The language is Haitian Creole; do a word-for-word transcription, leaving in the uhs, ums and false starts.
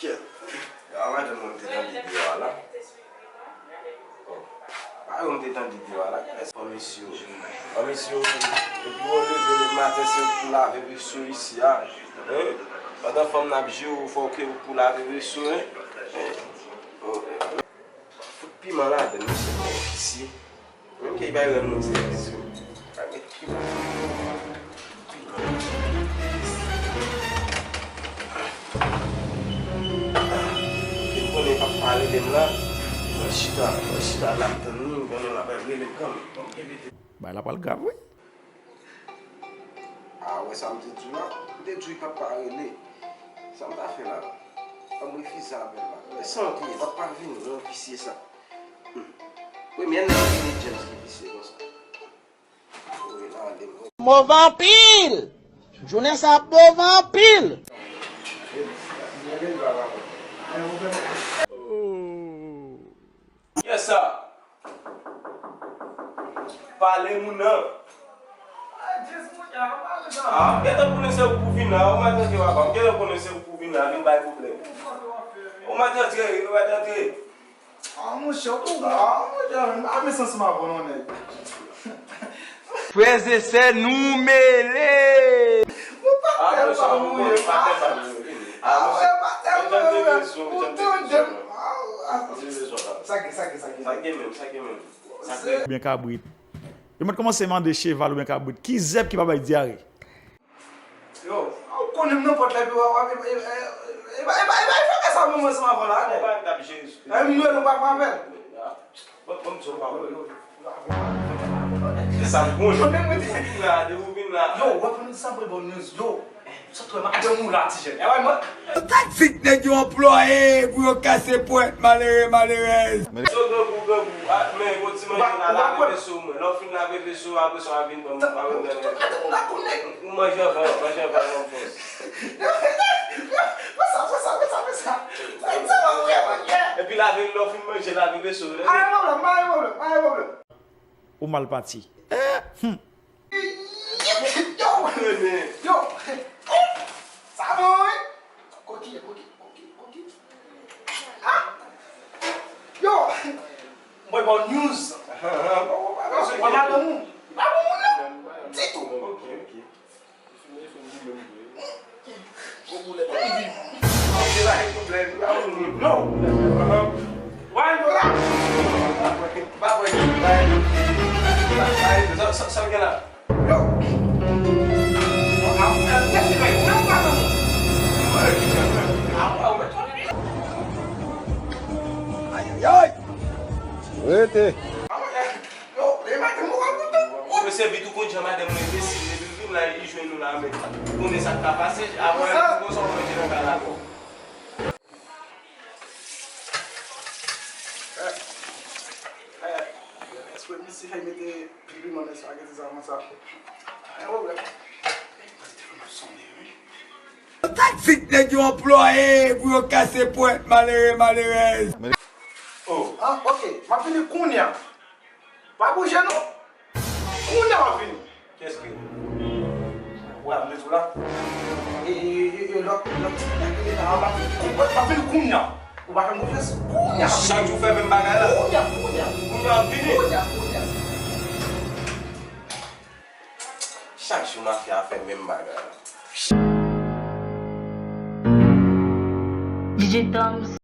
Kèt. A madanm mwen te tande dewa la. Oh. Pa yo m te tande dewa la. Fanmi si yo. Fanmi si yo. Epi yo leve le maten se pou lave veso isi a. Hein? Pandan fanm nan ap jere w, fò ke pou lave veso, hein? Hein? Oh. Fout piman ladann, mesye, men visye. Menm ke li bay rann moun sèvis yo. Pa met piman. Li konnen pa pale de m la. Mwen chita, mwen chita la, m tann li, m konnen l ap rele m kanmenm. Bay la pral grav, wi. A, wè sa m te di w la? M te di w papa rele. Sa m ta fè la? An m refize apèl la. Lè sa antre, papa vini, non, visye sa. Hmm. Premyè nèg ki vini James ki visye konsa. Wi, la, ale m. Move anpil! Jounen sa ap move anpil! Yes, sir. Pale, moun nan. Ah, m gentan konnen se ou pou vin la. Ou mèt antre, papa. M gentan konnen se ou pou vin la, vin bay pwoblèm. Ou mèt antre, ou mèt antre. Ah, monchè, ou, ah, monchè, m pa vle santi m avè w non, nèg. Frè e sè, nou mele! Ou pa tèl pa mouri. Ah, monchè, pa tèl mouri. Ou tande m. Sa gen, sa gen, sa gen. Sa gen menm, sa gen menm. Sa gen. Oubyen kabrit. Yo mèt kòmanse mande cheval oubyen kabrit, ki zèb ki pa bay dyare? Yo, ou konnen m nan pòt la, epi w ap, e, e, e, e, e, e, e, e, fè sa, mwen, mwen, ansanm avè w la, nèg. Ou pa t ap jere sou. E, m wè nou pa frape l. Bon, bon, m di w pa wè. Yo, yo, yo. Se sa m konn. Ou vin la, de ou vin la. Yo, wè pou nou sanble bon news, yo. Sa tou, madanm ou la, ti jèn. E, wè, mwen. Taktik nèg yo anplwaye pou yo kase pwent malere, malerèz. So grangou, grangou. Ah, men, bon, ti manje la, lave veso mwen. Lè w fin lave veso, apre sa, w a vin ban m, w a vin ban m. Ou manje anvan, manje anvan, ban m fòs. Fè sa, fè sa, fè sa, fè sa. Sa, sa va vrèman byen. Epi lave, lè w fin manje, lave veso. Pa gen pwoblèm, pa gen pwoblèm, pa gen pwoblèm. Ou mal pati. Eh, hmm. Yo, yo, sa bon, wi. Koki, koki, koki, koki. Ah! Yo! Mwen bon news. Mwen madanm ou. Pa bon moun nan. Ditou. Ok, ok. Yo! Ayayay! Rete! Yo, e madanm ou pa kontan. Mesye, vit ou konn jan madanm mwen enbesil, depi l vin la, li jwenn nou la, men ou konnen sa k ka pase, apre, konsa w manje nan kay la ankò. Eh, eh, èske misye fè mete pipiman nan espageti sa konsa? Pa gen pwoblèm. Gade telefòn ap sonnen, wi. Taktik nèg yo anplwaye pou yo kase pwent malere, malerèz. Oh. Ah, ok. M ap vini kounye a. Pa bouje non. Kounye a w ap vini. Kiyès ki? Wè, m di w la. E, e, e, e, lòt, lòt ti nèg ki te la anba. Ou pa, pa vin kounye a. Ou pa fè m konfyans. Kounye a. Chak jou fè menm bagay la. Kounye a, kounye a. Kounye a w ap vini. Kounye a, kounye a. Chak jou mafya a fè menm bagay la. D J Toms.